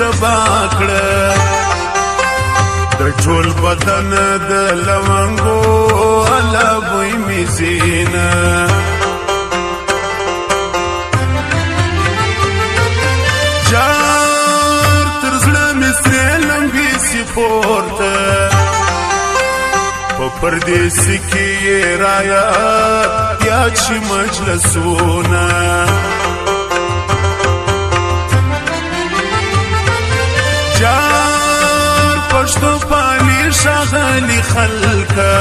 سبا کړه د ټول بدن د لونګو الا بوی مې زینه جار تر زړه مې سرې لمبې سي پورته په پردیس کې یې رایاد یاد شي مجلسونه جار پښتو پالي ښاغلي خلکه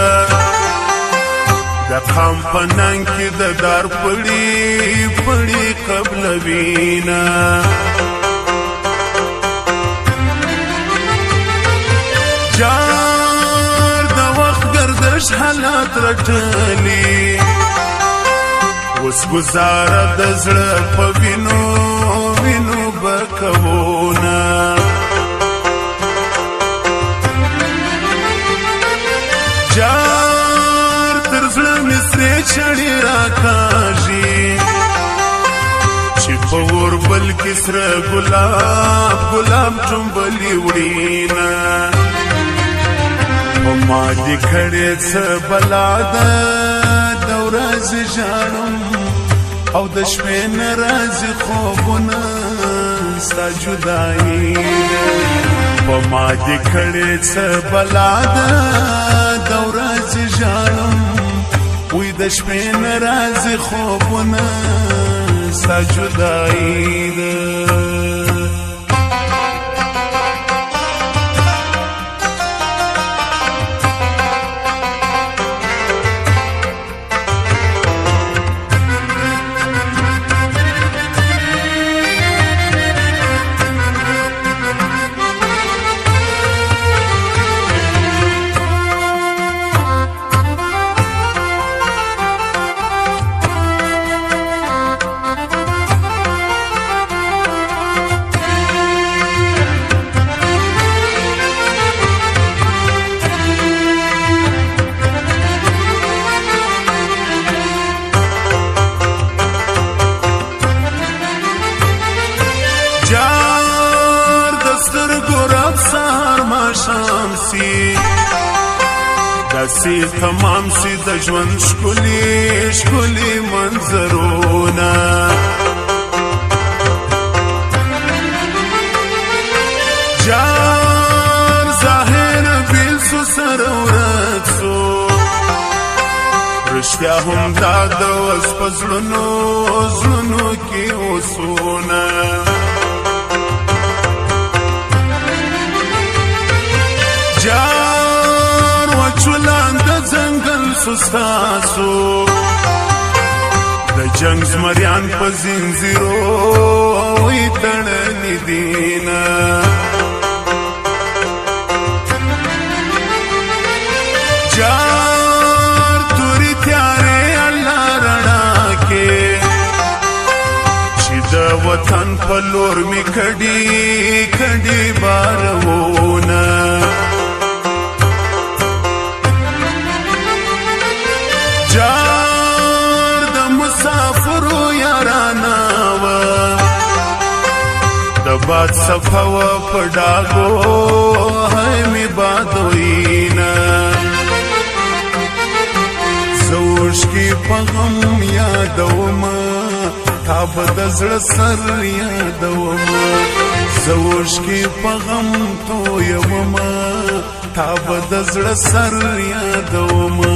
د قام په ننګ کې د دار پړي پړي قبلوینه جار د وخت ګردش حالات رټلي اوس ګزاره د زړه په وینو وینو به کوونه جار تر زړه مې سرې چړې راکاږي چې په اور بل کې سره ګلاب ګلاب ټومبلي وړینه په ما دې کړې څه بلا ده د ورځې ژاړم او د شپې نه راځي خوبونه ستا جدایي په ما دې کړې څه بلا ده د ورځې ژاړم وی د شپې نه راځي خوبونه ستا جدایي ده. جار د سترګو رب سهار ماښام سي داسې تمام سي د ژوند ښکلي ښکلي منظرونه جار ظاهر بیل سو سره ورک سو رښتیا هم دا د اوس په زړونو زړونو کې اوسونه جار وچولان د ځنګل سو ستاسو د جنګ زمریان په زنځیرو وي تړلي دینه جار تورې تیارې الله رڼا کې چې د وطن په لور مې کډي کډي بارونه جار د مسافرو یارانا وه د باد صفا وه په ډاګو های مې بادوینه زه اوښکې په غم یادومه تا به د زړه سر یادومه زه اوښکې په غم تویومه تا به د زړه سر یادومه.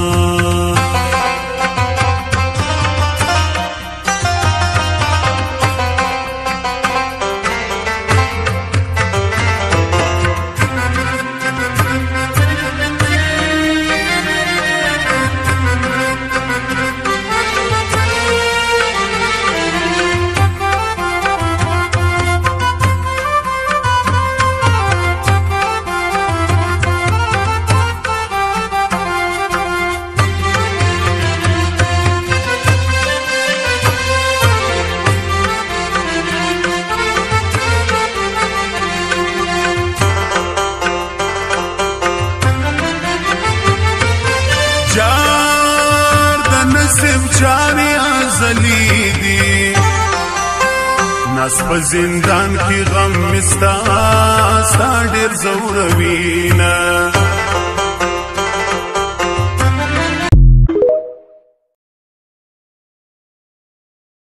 جار د نصیب چارې ازلي دي، ناس په زندان کې غم مستا ستا ډیر زوروي.